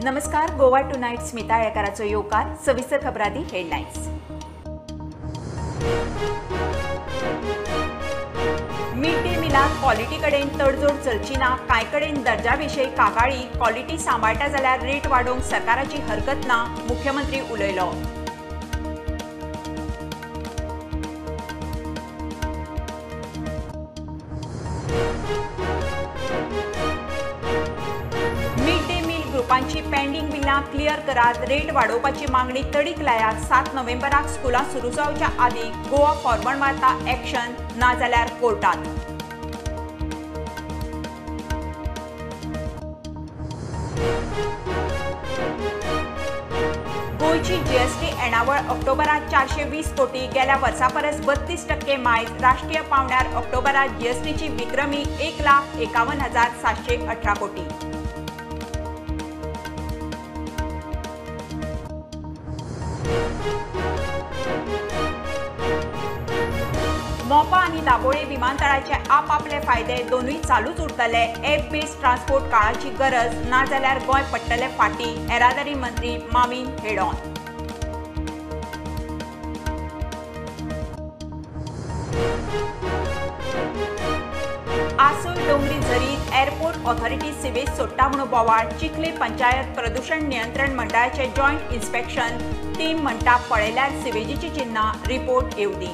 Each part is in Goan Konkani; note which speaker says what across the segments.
Speaker 1: नमस्कार, गोवा टुनायट स्मिता आळेकाराचो येवकार. सविस्तर खबरांनी हेडलायन्स. मिड डे मिलात क्वॉलिटी कडेन तडजोड चलची ना, कांय कडेन दर्जा विशयी कागाळी. क्वॉलिटी सांबाळटा जाल्यार रेट वाडोवंक सरकाराची हरकत ना, मुख्यमंत्री उलयलो. ग्रुपांची पेंडींग बिलां क्लियर करात, रेट वाडोवपाची मागणी तडीक लायात. 7 नोव्हेंबराक स्कुलां सुरू जावच्या आदीं गोवा फॉरवर्ड मारता एक्शन, ना जाल्यार कोर्टात. गोंयची जीएसटी येणावळ ऑक्टोबरात 420 कोटी, गेल्या वर्सा परस 32% मायज. राष्ट्रीय पावंड्यार ऑक्टोबरात जीएसटीची विक्रमी 1,51,718 कोटी. मोपा आनी दाबोळे विमानतळाचे आपापले फायदे दोनूय चालूच उरतले. एप बेस्ड ट्रान्सपोर्ट काळाची गरज, ना जाल्यार गोंय पडटले फाटी, येरादारी मंत्री मावीन हेडॉन. आसोय डोंगरी झरीत एअरपोर्ट ऑथॉरिटी सिवेज सोडटा म्हणून बोवाळ. चिखले पंचायत प्रदूषण नियंत्रण मंडळाचे जॉयंट इन्स्पेक्शन टीम म्हणटा पळयल्यार सिवेजीची चिन्हां, रिपोर्ट येवं दी.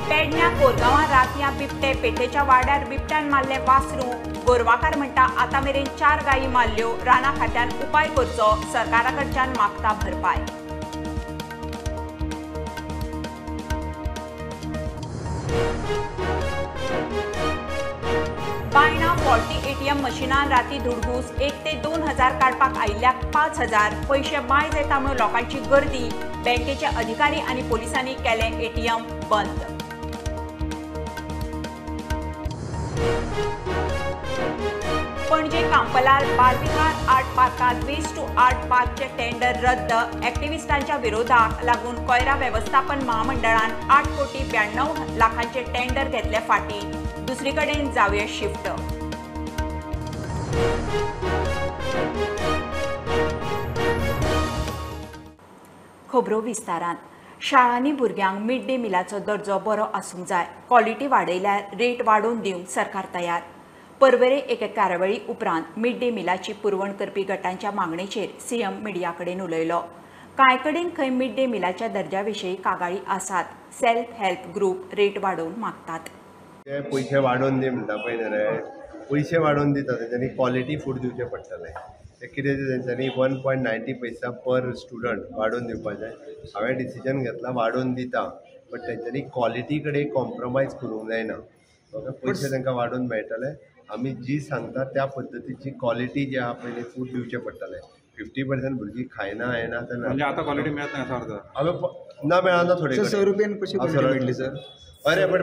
Speaker 1: पेडण्या कोरगांवां रातयां बिबटे, पेठेच्या वाड्यार बिबट्यान मारले वासरू. गोरवाकार म्हणटा आतां मेरेन 4 गायी मारल्यो, राना खात्यान उपाय करचो, सरकारा कडच्यान मागता भरपाय. बायणा फॉल्टी एटीएम मशिनान राती धुडगूस, 1 ते 2 हजार काडपाक आयिल्ल्याक 5,000 पयशे मायज येता म्हणून लोकांची गर्दी. बँकेचे अधिकारी आनी पोलिसांनी केलें एटीएम बंद. पणजे कांपलार बालविहार आर्ट पार्कात वेस्ट टू आर्ट पार्कचे टेंडर रद्द. ॲक्टिव्हिस्टांच्या विरोधाक लागून कोयरा वेवस्थापन महामंडळान 8,92 लाखांचे टेंडर घेतले फाटी. दुसरी कडेन जावया शिफ्ट. खबरो विस्तारान. शाळांनी भुरग्यांक मिड डे मिलाचो दर्जो बरो आसूंक जाय. क्वॉलिटी वाडयल्यार रेट वाडोवन दिवंक सरकार तयार. परवरे एके कार्यावळी उपरांत मिड डे मिलाची पुरवण करपी गटांच्या मागणेचेर सीएम मिडिया कडेन उलयलो. कांय कडेन खंय मिड डे मिलाच्या दर्जा विशीं कागाळी आसात. सेल्फ हेल्प ग्रुप रेट वाडोवन मागतात.
Speaker 2: ते पयशे वाडोवन दी म्हणटा पळय न्ही रे, पयशे वाडोवन दिता तेंच्यांनी क्वॉलिटी फूड दिवचें पडटलें. ते कितें तेंच्यांनी 1.90 पैसा पर स्टुडंट वाडोवन दिवपाचें हांवें डिसिजन घेतलां, वाडोवन दिता, बट तेंच्यांनी क्वॉलिटी कडेन कॉम्प्रोमायज करूंक जायना. ओके, पयशे तांकां वाडोवन मेळटले, आमी जी सांगता त्या पद्दतीची क्वॉलिटी जी आहा पळय फूड दिवचें पडटलें. 50% भुरगीं खायना येना तेन्ना
Speaker 3: म्हणजे आतां क्वॉलिटी मेळत ना असो अर्थ
Speaker 2: हांवें ना मेळना थोडे
Speaker 4: कडेन. 100 रुपयान कशी क्वॉलिटी मेळटली सर?
Speaker 2: अरे पण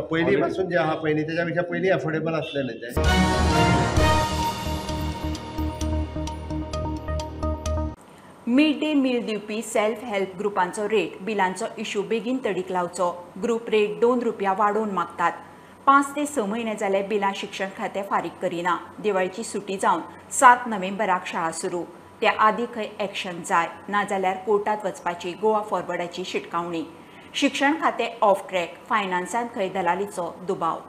Speaker 2: पयलीं पासून जे आहा पळय न्ही तेच्या पेक्षा पयलीं एफोर्डेबल आसलें न्ही तें.
Speaker 1: मिड डे मील दिवपी सेल्फ हेल्प ग्रुपांचो रेट बिलांचो इश्यू बेगीन तडीक लावचो. ग्रुप रेट 2 रुपया वाडोवन मागतात. 5 ते 6 म्हयने जाले बिलां शिक्षण खातें फारीक करिना. दिवाळीची सुटी जावन 7 नोव्हेंबराक शाळा सुरू. त्या आदीं खंय एक्शन जाय, नाजाल्यार कोर्टात वचपाची गोवा फॉरवर्डाची शिटकावणी. शिक्षण खातें ऑफ ट्रॅक, फायनान्सान खंय दलालीचो दुबाव.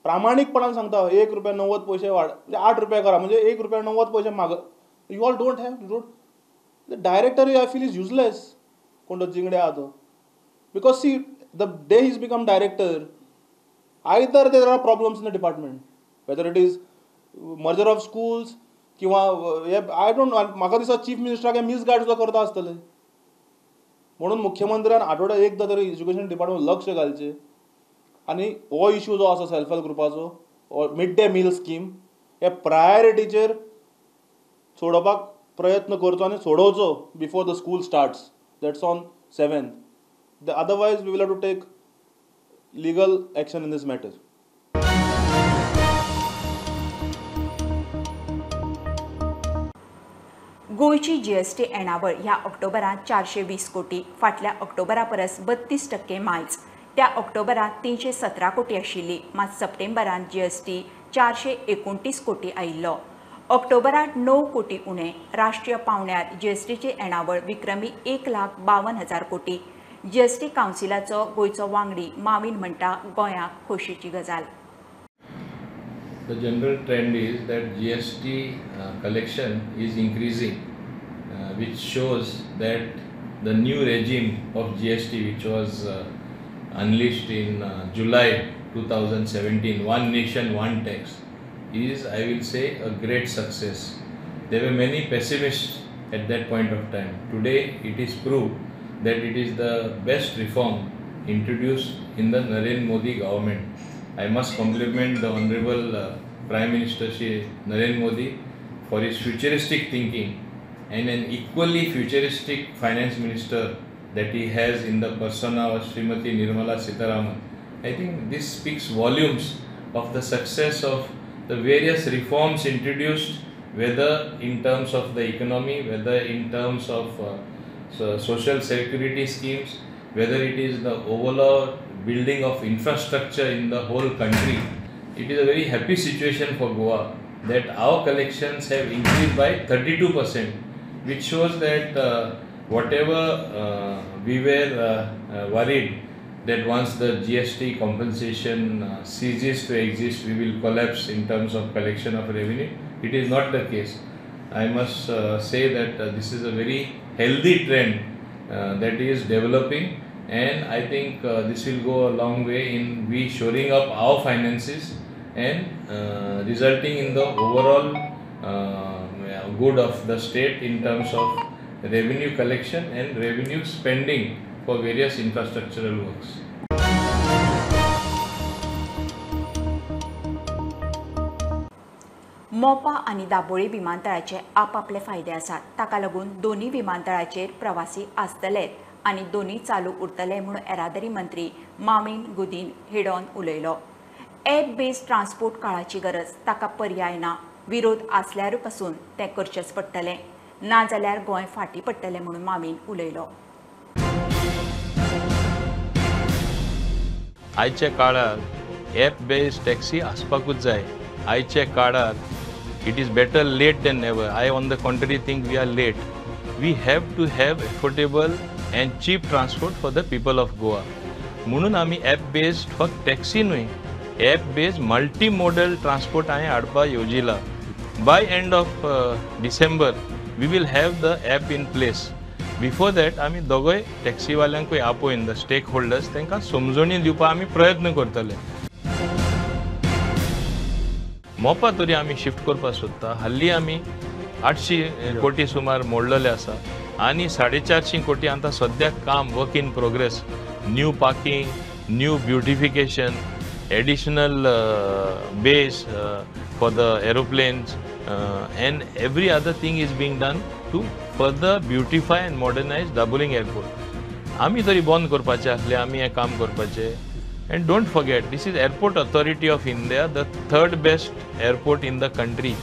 Speaker 5: प्रामाणीकपणान सांगता, 1 रुपया 90 पयशे वाड, 8 रुपया करा, म्हणजे 1 रुपया 90 पयशे माग. You all don't have don't. The director I feel is useless. कोण तो जिंगडे आहा तो, because see the day he's become director, either there are problems in the department, whether it is merger of schools किंवा I don't know. म्हाका दिसता चीफ मिनिस्टराक मिसगायड सुद्दां करता आसतले. म्हणून मुख्यमंत्र्यान आठवड्याक एकदां तरी एज्युकेशन डिपार्टमेंट लक्ष घालचें आनी हो इश्यू जो आसा सेल्फ हेल्प ग्रुपाचो मिड डे मील स्कीम हे प्रायोरिटीचेर सोडोवपाक प्रयत्न करचो आनी सोडोवचो before the school starts, that's on 7th. Otherwise we will have to take legal action in this matter.
Speaker 1: गोंयची जीएसटी येणावळ ह्या ऑक्टोबरात 420 कोटी, फाटल्या ऑक्टोबरा परस 32% मायज. त्या ऑक्टोबरात 317 कोटी आशिल्ली, मात सप्टेंबरात जीएसटी 429 कोटी आयिल्लो. ऑक्टोबरात 9 कोटी उणे. राष्ट्रीय पावंड्यार जीएसटीची येणावळ विक्रमी 1,52,000 कोटी. जीएसटी कावन्सिलाचो गोंयचो वांगडी माविन म्हणटा, गोंयाक खोशीची गजाल.
Speaker 3: The general trend is that GST collection is increasing, which shows that the new regime of GST, which was unleashed in July 2017, one nation, one tax, is, I will say, a great success. There were many pessimists at that point of time. Today, it is proved that it is the best reform introduced in the Narendra Modi government. I must compliment the Honorable Prime Minister Shri Narendra Modi for his futuristic thinking and an equally futuristic finance minister that he has in the persona of Srimati Nirmala Sitharaman. I think this speaks volumes of the success of the various reforms introduced, whether in terms of the economy, whether in terms of social security schemes, whether it is the overall building of infrastructure in the whole country. It is a very happy situation for Goa that our collections have increased by 32%, which shows that whatever we were worried that once the GST compensation ceases to exist, we will collapse in terms of collection of revenue. It is not the case. I must say that this is a very healthy trend that is developing, and I think this will go a long way in we shoring up our finances and resulting in the overall good of the state in terms of revenue collection and revenue spending for various infrastructural works.
Speaker 1: Mopa आनी दाबोळी विमानतळाचे आपापले फायदे आसात. ताका लागून दोन्ही विमानतळाचेर प्रवासी आसतलेच आनी दोन्ही चालू उरतले म्हूण येरादारी मंत्री माविन गुदीन हेडॉन उलयलो. ॲप बेस्ड ट्रान्सपोर्ट काळाची गरज, ताका पर्याय ना. विरोध आसल्यार पसून तें करचेंच पडटलें, ना जाल्यार गोंय फाटीं पडटलें म्हणून माविन उलयलो.
Speaker 3: आयच्या काळार ॲप बेस्ड टॅक्सी आसपाकूच जाय. आयच्या काळार it is better late than never. I on the contrary think we are late. We have to have affordable and cheap transport for the people of Goa. म्हणून आमी ॲप बेस्ड फक्त टॅक्सी न्हय, app based multi modal transport हांवें हाडपाक येवजिला. By end of December we will have the app in place. Before that आमी दोगोय टॅक्सीवाल्यांकूय आपोवन the stake holders तांकां समजणी दिवपाक आमी प्रयत्न करतले. मोपा तरी आमी शिफ्ट करपाक सोदता. हाल्ली आमी 800 कोटी सुमार मोडलेले आसा आनी 450 कोटी आतां सद्याक काम work in progress. New parking, new beautification, additional base for the aeroplanes and every other thing is being done to further beautify and modernize Dabolim airport. आमी तरी बंद करपाचें आसलें, आमी हें काम करपाचें. And don't forget, this is Airport Authority of India, the third best airport in the country.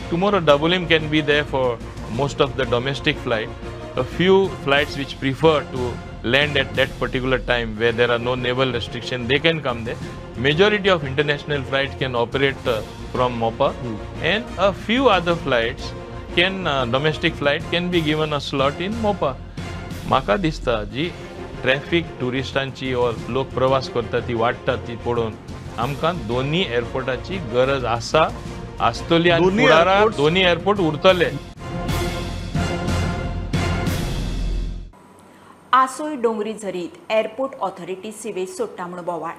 Speaker 3: Tomorrow Dabolim can be there for most of the domestic flight. A few flights which prefer to land at that particular time where there are no naval restriction, they can come there. Majority of international flights can operate from Mopa, and a few other flights can, domestic flight can be given a slot in Mopa. Maka dista ji traffic ट्युरिस्टांची or लोक प्रवास करता ती वाडटा ती पळोवन आमकां दोन्ही एअरपोर्टाची गरज आसा, आसतली आनी फुडाराक दोन्ही एअरपोर्ट उरतले.
Speaker 1: आसोय डोंगरी झरीत एअरपोर्ट ऑथॉरिटी सिवेज सोडटा म्हूण बोवाळ.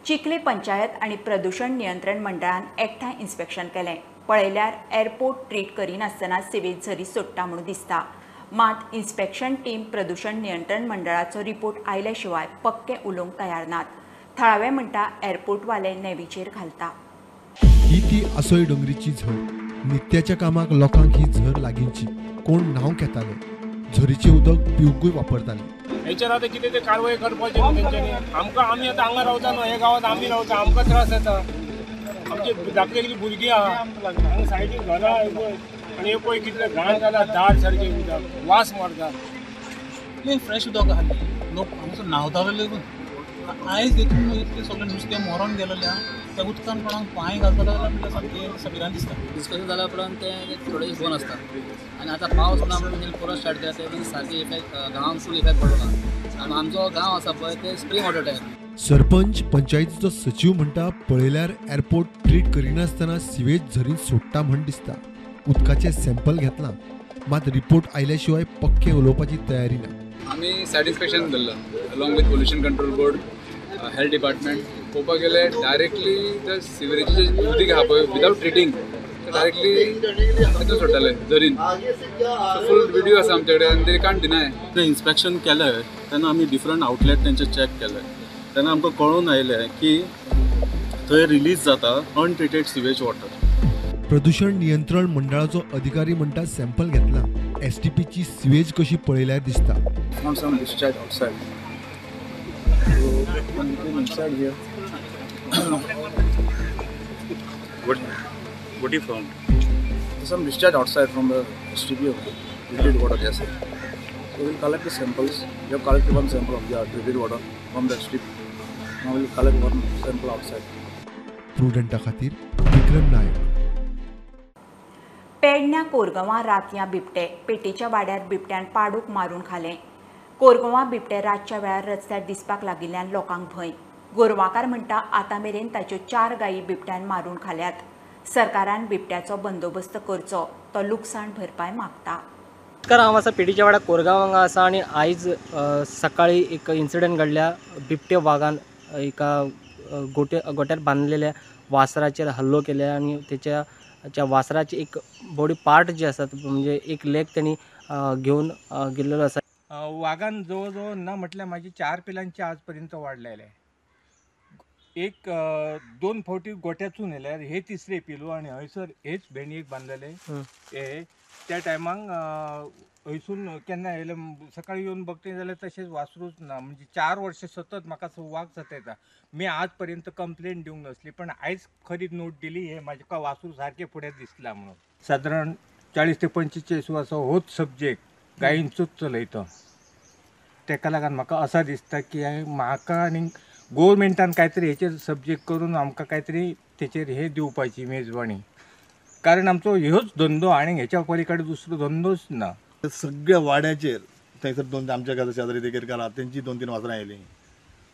Speaker 1: चिखले पंचायत आनी प्रदूषण नियंत्रण मंडळान एकठांय इन्स्पेक्शन केलें. पळयल्यार एअरपोर्ट ट्रीट करिनासतना सिवेज झरी सोडटा म्हूण दिसता. मात इन्स्पेक्शन टीम प्रदूषण नियंत्रण मंडळाचो रिपोर्ट आयल्या शिवाय पक्के उलोवंक तयार नात. थळावे म्हणटा एअरपोर्टवाले नेवीचेर घालता.
Speaker 6: ही ती आसोय डोंगरीची झर. नित्याच्या कामाक लोकांक ही झर लागींची. कोण न्हावंक येताले, झरीचें उदक पिवंकूय वापरताले.
Speaker 7: हेचेर आतां कितें तें कारवाय करपाची तेंच्यांनी. आमकां आमी आतां हांगा रावता न्हू, ह्या गांवांत आमी रावता, आमकां त्रास जाता. आमचे धाकली धाकली भुरगीं आहा हांगा सायडीक घरां पळय, आनी हे पळय कितले घाण जाला, दाट सारकें उदक, वास मारता.
Speaker 8: इतलें फ्रेश उदक आहा, लोक हांगासर न्हांवताले लेगून. आयज देखून इतलें सगळें नुस्तें मरोन गेलेलें आहा, त्या उदकान कोणाक पांय घालतलो जाल्यार म्हणल्यार सामकें भिरांत दिसता.
Speaker 9: डिस्कशन जाल्या उपरांत ते थोडे दीस बंद आसता आनी आतां पावस ना म्हणून परत स्टार्ट केला ते सारके इफेक्ट गांवांक फूल इफेक्ट पडलो ना. आनी आमचो गांव आसा पळय ते स्प्रींग वॉटर टायप.
Speaker 6: सरपंच पंचायतीचो सचीव म्हणटा पळयल्यार एअरपोर्ट ट्रीट करिनासतना सिवेज झरींत सोडटा म्हण दिसता. उदकाचें सॅम्पल घेतलां मात रिपोर्ट आयल्या शिवाय पक्के उलोवपाची तयारी ना.
Speaker 10: आमी सायट इन्स्पेक्शन धरलां along with pollution control board, health department. पळोवपाक गेल्यार डायरेक्टली त्या सिवरेजीचें उदीक आहा पळय विदावट ट्रिटींग डायरेक्टली तितून सोडटाले झरीन. फूल व्हिडिओ आसा आमचे कडेन आनी ते कांट डिनाय.
Speaker 11: ते इन्स्पेक्शन केलें तेन्ना आमी डिफरंट आउटलेट तेंचे चॅक केले तेन्ना आमकां कळून आयलें की थंय रिलीज जाता अनट्रिटेड सिवेज वॉटर.
Speaker 6: प्रदूषण नियंत्रण मंडळाचो अधिकारी म्हणटा सॅम्पल घेतला, एसटीपीची सिवेज कशी पळयल्यार दिसता.
Speaker 12: What you found? Some discharge outside from the STP of treated water, yes. So we'll collect the samples. We have collected one sample of the treated water from the STP. Now we'll collect one sample outside.
Speaker 6: प्रुडंटा खातीर विक्रम नायक.
Speaker 1: पेडण्या कोरगांवां रातयां बिबटे पेटेच्या वाड्यार बिबट्यान पाडूक मारून खालें. कोरगांवां बिबटे रातच्या वेळार रस्त्यार दिसपाक लागिल्ल्यान लोकांक भंय. गोरवाकार म्हणटा आतां मेरेन ताच्यो 4 गायी बिबट्यान मारून खाल्यात. सरकारान बिबट्याचो बंदोबस्त करचो, तो लुकसाण भरपाय मागता.
Speaker 13: नमस्कार, हांव आसा पेटीच्या वाड्यार कोरगांव हांगा आसा आनी आयज सकाळी एक इन्सिडंट घडल्या. बिबटे वागान एका गोट्यार बांदलेल्या वासराचेर हल्लो केल्या आनी तेच्या त्या वासराचे एक बॉडी पार्ट जे आसात म्हणजे एक लेग त्यांनी घेवन गेल्लेलो आसा.
Speaker 14: वागान जवळ जवळ ना म्हटल्यार म्हाजी 4 पिलांची आजपर्यंत वाडलेले. एक 2 फावटी गोट्यातून येल्यार हे तिसरे पिलू आनी हयसर हेच भेंडयेक बांदलेले. हे त्या टायमाक हयसून केन्ना येयले सकाळी येवन बघते जाल्यार तशेंच वासरूच ना. म्हणजे 4 वर्सां सतत म्हाका वाग सतायता. मी आजपर्यंत कंप्लेन दिवंक नासली पण आयज खरी नोट दिली हे म्हाका वासरू सारकें फुडें दिसला म्हणून. सादारण 40 ते 45 वर्सां होच सब्जेक्ट गायींचोच चलयता. तेका लागून म्हाका असा दिसता की म्हाका आनी गोवोरमेंटान कांय तरी हेचेर सब्जेक्ट करून आमकां कांय तरी तेचेर हे दिवपाची मेजवानी, कारण आमचो ह्योच धंदो आनी हेच्या पलीकडे दुसरो धंदोच ना.
Speaker 15: सगळ्या वाड्याचेर थंयसर 2 आमच्या घरा शेजारी देगेर घरात तेंची 2-3 वासरां येयलीं.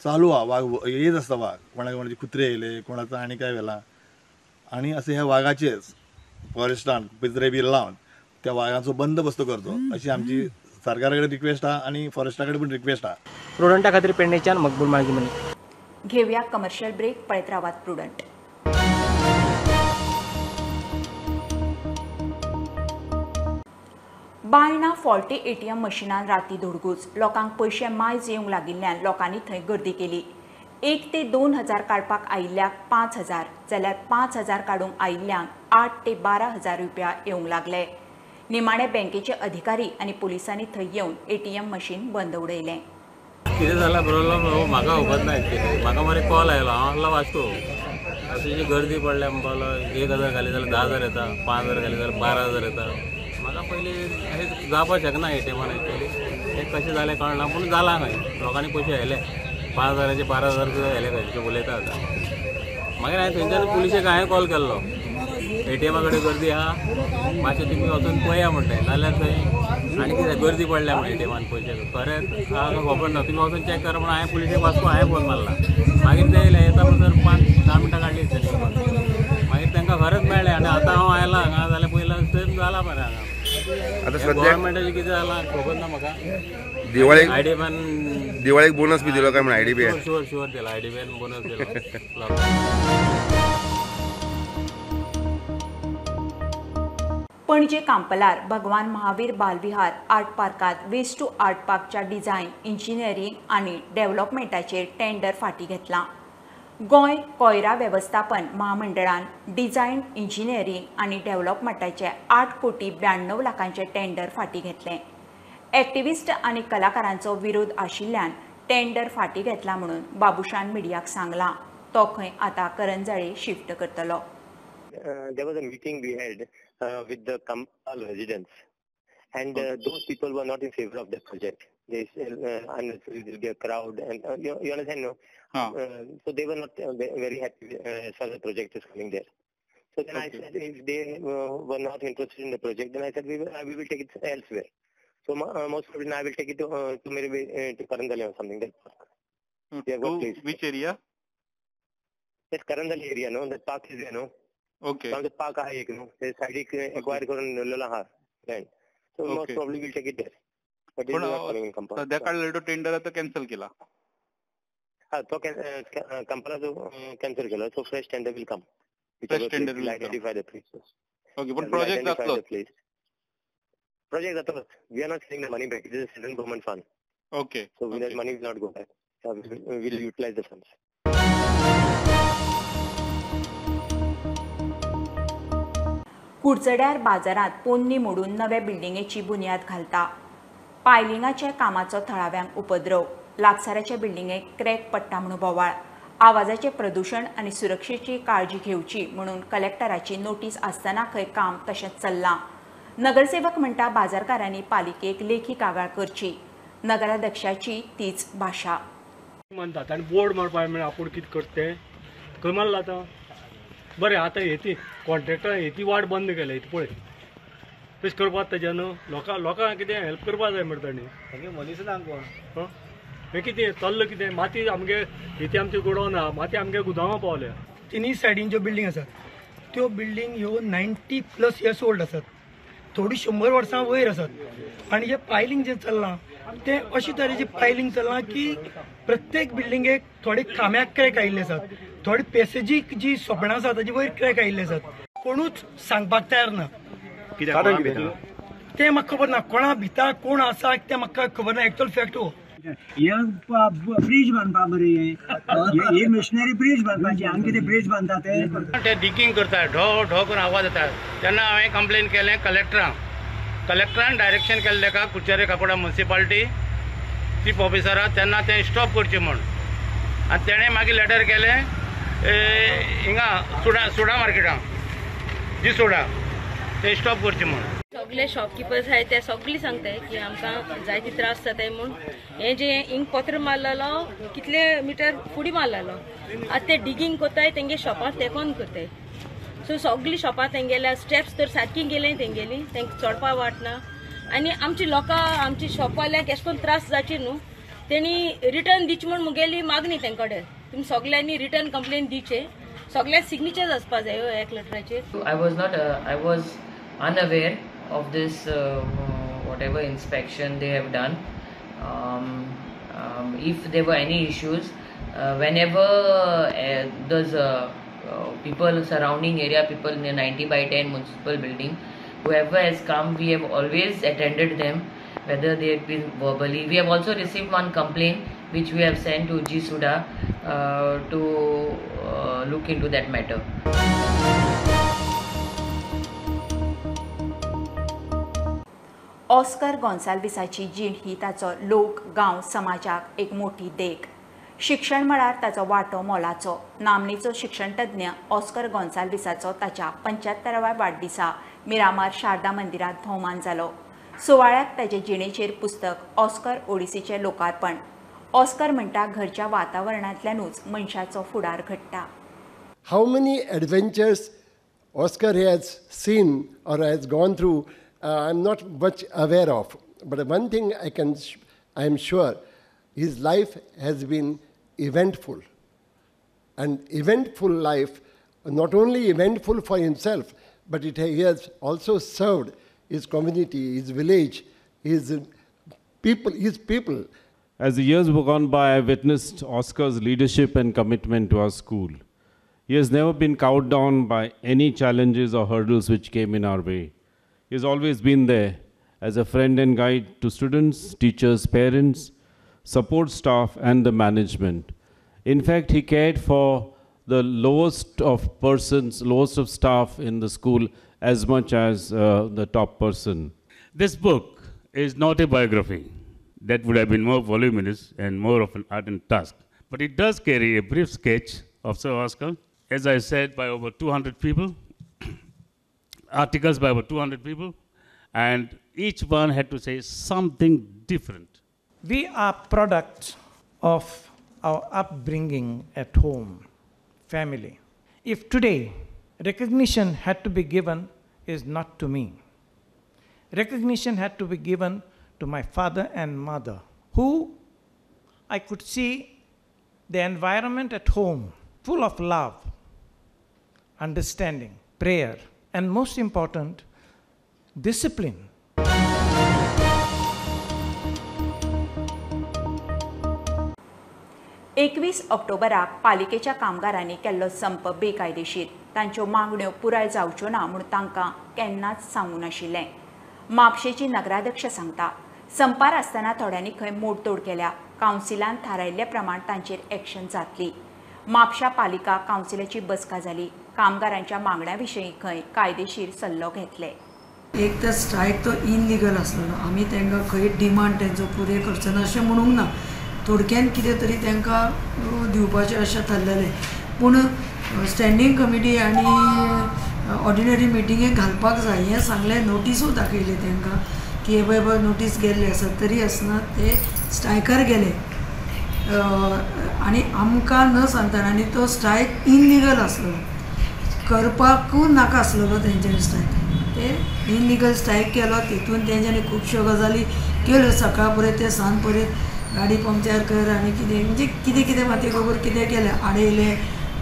Speaker 15: चालू आहा वाग येयत आसता. वाग कोणाक कोणाचे कुत्रे येयले, कोणाचो आनी काय व्हेलां आनी अशें ह्या वागाचेर फॉरेस्टान पिंजरे बी लावन त्या वागाचो बंदोबस्त करचो अशी आमची सरकारा कडेन रिक्वेस्ट आहा आनी फॉरेस्टा कडेन पण रिक्वेस्ट आहा.
Speaker 13: प्रुडंटा खातीर पेडणेच्यान मकबूल माळगी.
Speaker 1: घेवया कमर्शियल ब्रेक. पळयत रावात प्रुडंट. बायणा फॉल्टी एटीएम मशिनान राती धुडगूस. लोकांक पयशे मायज येवंक लागिल्ल्यान लोकांनी थंय गर्दी केली. 1 ते 2 हजार काडपाक आयिल्ल्याक 5,000 जाल्यार 5,000 काडूंक आयिल्ल्यांक 8 ते 12 हजार रुपया येवंक लागले. निमाणे बँकेचे अधिकारी आनी पुलिसांनी थंय येवन एटीएम मशीन बंद उडयलें.
Speaker 16: कितें जालां प्रॉब्लम म्हाका खबर ना. म्हाका मरे कॉल आयलो, हांव आहलो वास्को. अशी गर्दी पडल्या म्हणपाक 1,000 घाली जाल्यार 10,000 येता, 5,000 घाली जाल्यार 12,000 येता. म्हाका पयलीं अशें जावपाक शकना एटीएमान एक्चुअली. हें कशें जालें कळना पूण जालां खंय. लोकांनी पयशे व्हेले, 5,000चे 12,000 सुद्दां व्हेले खंय अशें उलयता आतां. मागीर हांवें थंयच्यान पुलिशेक हांवें कॉल केल्लो, एटीएमा कडेन गर्दी आहा मातशें तुमी वचून पळया म्हणलें, नाल्यार थंय आनी कितें गर्दी पडल्या म्हणून एटीएमान पयशे खरें खबर ना, तुमी वचून चॅक करा म्हणून हांवें पुलिशेक वास्को हांवें फोन मारला. मागीर ते येयले, येता म्हणसर 5-10 मिनटां काडली आसतली. मागीर तांकां खरेंच मेळ्ळें आनी आतां हांव आयलां हांगा जाल्यार पयलें सेम जालां मरे हांगा. आतां गव्हर्मेंटाचें कितें जालां खबर ना म्हाका.
Speaker 17: दिवाळेक
Speaker 16: आयडीबीआयन
Speaker 17: दिवाळेक बोनस बी दिलो काय म्हणून आयडीबीआय?
Speaker 16: शुअर शुअर दिला, आयडीबीआयन बोनस दिलो.
Speaker 1: पणजे कांपलार भगवान महावीर बालविहार आर्ट पार्कात वेस्ट टू आर्ट पार्कच्या डिझायन, इंजिनियरींग आनी डेव्हलपमेंटाचेर टेंडर फाटीं घेतलां. गोंय कोयरा वेवस्थापन महामंडळान डिझायन, इंजिनियरींग आनी डेव्हलपमेंटाचे 8,92 कोटींचें टेंडर फाटीं घेतलें. एक्टिविस्ट आनी कलाकारांचो विरोध आशिल्ल्यान टेंडर फाटीं घेतला म्हणून बाबुशान मिडियाक सांगलां. तो खंय आतां करंजाळे शिफ्ट करतलो.
Speaker 18: There was a meeting we had with the Kampal residents, and those people were not in favor of the project. They unnecessarily there will be a crowd, and you understand, no? So they were not very happy as far as the project is coming there. So then I said, if they were not interested in the project, then I said we will take it elsewhere. So most probably I will take it to maybe to Karandali or something. That park.
Speaker 19: To which area?
Speaker 18: That Karandali area, no? That park is there, no?
Speaker 19: Okay.
Speaker 18: So the park आहे एक, no? ते साइडीक acquire करून दवरलेलो आहा land. So most probably we'll take it there. But it is not coming in Kampala.
Speaker 19: सध्या काढलेलो तो टेंडर आता कॅन्सल केला.
Speaker 18: हा, तो कंपाला कॅन्सल केला. So fresh tender will come.
Speaker 19: Fresh tender will
Speaker 18: identify the place.
Speaker 19: Okay, पण प्रोजेक्ट जातलो.
Speaker 18: प्रोजेक्ट जातलो. We are not selling the money back. It is a central government fund.
Speaker 19: Okay.
Speaker 18: So that money will not go back. We will utilize the funds.
Speaker 1: कुडचड्यार बाजारांत पोन्नी मोडून नवे बिल्डिंगेची बुन्याद घालता. पायलिंगाच्या कामाचो थळाव्यांक उपद्रव. लागसाराच्या बिल्डिंगेक क्रॅक पडटा म्हणून बोवाळ. आवाजाचें प्रदूशण आनी सुरक्षेची काळजी घेवची म्हणून कलेक्टराची नोटीस आसतना खंय काम तशेंच चल्लां. नगरसेवक म्हणटा बाजारकारांनी पालिकेक लेखी कागाळ करची. नगराध्यक्षाची तीच भाशा.
Speaker 20: मानतात आनी बोर्ड मारपाक मेळ्ळें आपूण कितें करता तें खंय मारला आतां. बरें आतां हेती कॉन्ट्रॅक्टरान हेती वाट बंद केल्या हेती पळय तशें करपाक तेज्या न्हू लोकांक कितें हेल्प करपाक जाय मरे तांणी.
Speaker 8: तांगे मनीस ना कोण
Speaker 20: हें कितें चल्लां कितें माती आमगे हेती आमची गोडावन आहा माती आमगे गुदांवां पावल्या.
Speaker 21: तिनूय सायडीन ज्यो बिल्डींग आसात त्यो बिल्डींग ह्यो 90+ इयर्स ओल्ड आसात, थोडी 100 वर्सां वयर आसात. आनी जें पायलींग जें चल्लां तें अशे तरेचें पायलींग चल्लां की प्रत्येक बिल्डिंगेक थोडे खांब्याक क्रॅक आयिल्ले आसात, थोडे पॅसेजीक जी सोपणां आसात ताजे वयर क्रॅक आयिल्ले आसात. कोणूच सांगपाक तयार ना. तें म्हाका खबर ना कोणा भिता कोण आसा तें म्हाका खबर ना. एक्चुअल फॅक्ट हो.
Speaker 22: हे ब्रिज बांदपा बरी हे मिशनरी ब्रिज बांदपाची आमी कितें ब्रिज बांदता ते
Speaker 23: डिगींग करता ढो ढो करून आवाज येता. तेन्ना हांवें कंप्लेन केलें कलेक्टरांक. कलेक्टरान डायरेक्शन केल्लें ताका कुडचडे काकोडा म्युनिसिपालिटी चीफ ऑफिसराक तेन्ना तें स्टॉप करचें म्हूण. आनी तेणें मागीर लेटर केलें हिंगा सुडा मार्केटान जी सोडा तें स्टॉप करचें म्हूण.
Speaker 24: सगळे शॉपकिपर्स आहाय ते सगळी सांगताय की आमकां जायते त्रास जाताय म्हूण. हें जें हिंग पत्र मारलेलो कितले मिटर फुडें मारलेलो आतां ते डिगींग कोत्ताय तेंगे शॉपां तेकोन कोत्ताय. सो सगळीं शॉपां तेंगेल्या स्टेप्स तर सारकी गेले तेंगेली तेंकां चडपा वाट ना. आनी आमची लोकां आमची शॉपवाल्यांक एशें करून त्रास जावचे न्हू तेणी रिटर्न दिवची म्हूण मुगेली मागणी तेंचे कडेन. तुमी सगळ्यांनी रिटर्न कंप्लेन दिवचे, सगळ्यांक सिग्नेचर्स आसपा जाय एक लेटराचेर.
Speaker 25: I was unaware of this whatever inspection they have done. If there were any issues, whenever those people surrounding area, people in the 90x10 municipal building, whoever has come, we have always attended them, whether they have been verbally. We have also received one complaint which we have sent to GSUDA to look into that matter.
Speaker 1: Oscar गोन्साल्विसाची जीण ही ताचो लोक गांव समाजाक एक मोठी देख. शिक्षण मळार ताचो वांटो मोलाचो. नामनेचो शिक्षणतज्ञ ऑस्कर गोन्साल्विसाचो ताच्या 75व्या वाडदिसा मिरामार शारदा मंदिरांत भोवमान जालो. सुवाळ्याक ताचे जिणेचेर पुस्तक ऑस्कर ओडिसीचें लोकार्पण. ऑस्कर म्हणटा घरच्या वातावरणांतल्यानूच मनशाचो फुडार घडटा.
Speaker 26: How many adventures Oscar has seen or has gone through, I am not much aware of. But one thing I am sure, his life has been eventful. And eventful life, not only eventful for himself, but he has also served his community, his village, his people.
Speaker 27: As the years were gone by, I witnessed Oscar's leadership and commitment to our school. He has never been cowed down by any challenges or hurdles which came in our way. He has always been there as a friend and guide to students, teachers, parents, support staff, and the management. In fact, he cared for the lowest of persons, lowest of staff in the school as much as the top person.
Speaker 28: This book is not a biography. That would have been more voluminous and more of an ardent task. But it does carry a brief sketch of Sir Oscar, as I said, by over 200 people, articles by over 200 people, and each one had to say something different.
Speaker 2: We are products of our upbringing at home, family. If today recognition had to be given, is not to me. Recognition had to be given to my father and mother, who I could see the environment at home full of love, understanding, prayer, and most important, discipline.
Speaker 1: 21 ऑक्टोबराक पालिकेच्या कामगारांनी केल्लो संप बेकायदेशीर. तांच्यो मागण्यो पुराय जावच्यो ना म्हूण तांकां केन्नाच सांगूं नाशिल्लें. म्हापशेची नगराध्यक्ष सांगता, संपार आसतना थोड्यांनी खंय मोडतोड केल्या. कावन्सिलान थारायिल्ले प्रमाण तांचेर एक्शन जातली. म्हापशा पालिका कावन्सिलाची बसका जाली. कामगारांच्या मागण्या विशीं खंय कायदेशीर सल्लो घेतले.
Speaker 3: एक तर स्ट्रायक तो इनलिगल आसलेलो, आमी तांकां खंय डिमांड तेंचो पुरे करचो ना अशें म्हणूंक ना. थोडक्यान कितें तरी तांकां दिवपाचें अशें थारलेलें, पूण स्टँडींग कमिटी आनी ऑर्डिनरी मिटिंगेक घालपाक जाय हें सांगलें. नोटिसूय दाखयली तांकां की हे पळय पळय नोटीस गेल्ले आसा, तरी आसतना ते स्ट्रायकार गेले आनी आमकां न सांगतना. आनी तो स्ट्रायक इनलिगल आसलो, करपाकूय नाका आसलेलो तेंच्यांनी स्ट्रायक. ते इनलिगल स्ट्रायक केलो, तितून तेंच्यांनी खुबश्यो गजाली केल्यो. सकाळ पर्यंत ते सांज पर्यंत गाडी पंक्चर कर आनी कितें म्हणजे कितें कितें मातये बरोबर कितें केलें, आडयलें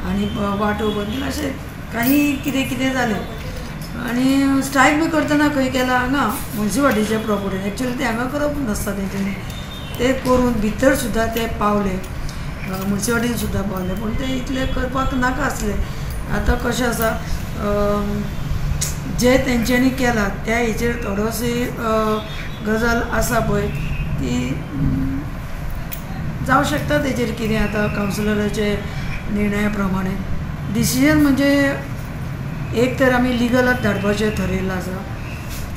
Speaker 3: आनी वाटो बंद केली, अशें काही कितें कितें जालें. आनी स्ट्रायक बी करतना खंय केला, हांगा मुन्सिपाल्टीच्या प्रॉपर्टीन. एक्चुअली ते हांगा करप नासता तेंच्यांनी, ते करून भितर सुद्दां ते पावले, मुन्सिपाल्टीन सुद्दां पावले, पूण ते इतले करपाक नाका आसले. आतां कशें आसा, जे तेंच्यांनी केलां त्या हेचेर थोडोशी गजाल आसा पळय ती जावं शकता. तेजेर कितें आतां कावन्सिलराचे निर्णया प्रमाणे डिसिजन म्हणजे एक तर आमी लिगलाक धाडपाचें थरयल्लें आसा,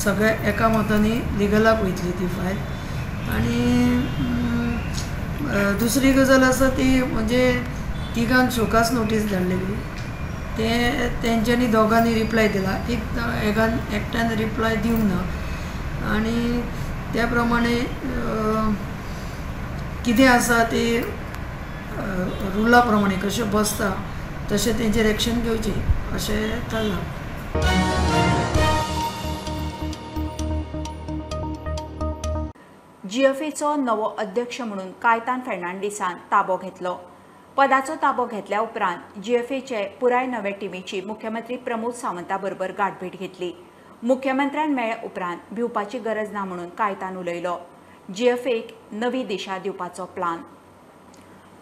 Speaker 3: सगळे एका मतांनी लिगलाक वयतली ती फायल. आनी दुसरी गजाल आसा ती म्हणजे तिगांक शोकास नोटीस धाडलेली, ते तेंच्यांनी दोगांनी रिप्लाय दिला, एक एकट्यान रिप्लाय दिवंक ना. आनी त्या प्रमाणे कितें आसा ते रुला प्रमाणे कशें बसता तशें तेंचेर एक्शन घेवची अशें थारलां.
Speaker 1: जीएफएचो नवो अध्यक्ष म्हणून कायतान फेर्नांडीसान ताबो घेतलो. पदाचो ताबो घेतल्या उपरांत जीएफएचे पुराय नवे टिमीची मुख्यमंत्री प्रमोद सावंता बरोबर गाठभेट घेतली. मुख्यमंत्र्यान मेळ्ळे उपरांत भिवपाची गरज ना म्हणून कायतान उलयलो. जीएफएक नवी दिशा दिवपाचो प्लान.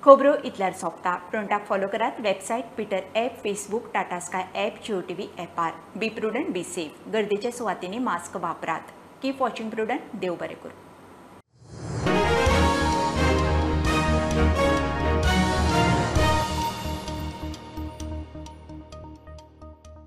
Speaker 1: खबरो इतल्यार सोंपता. प्रुडंटाक फॉलो करात website, Twitter app, Facebook, Tata Sky app, Jio TV ऍपार. Be prudent, be safe. गर्दीच्या सुवातींनी मास्क वापरात. Keep watching Prudent. देव बरें करूं.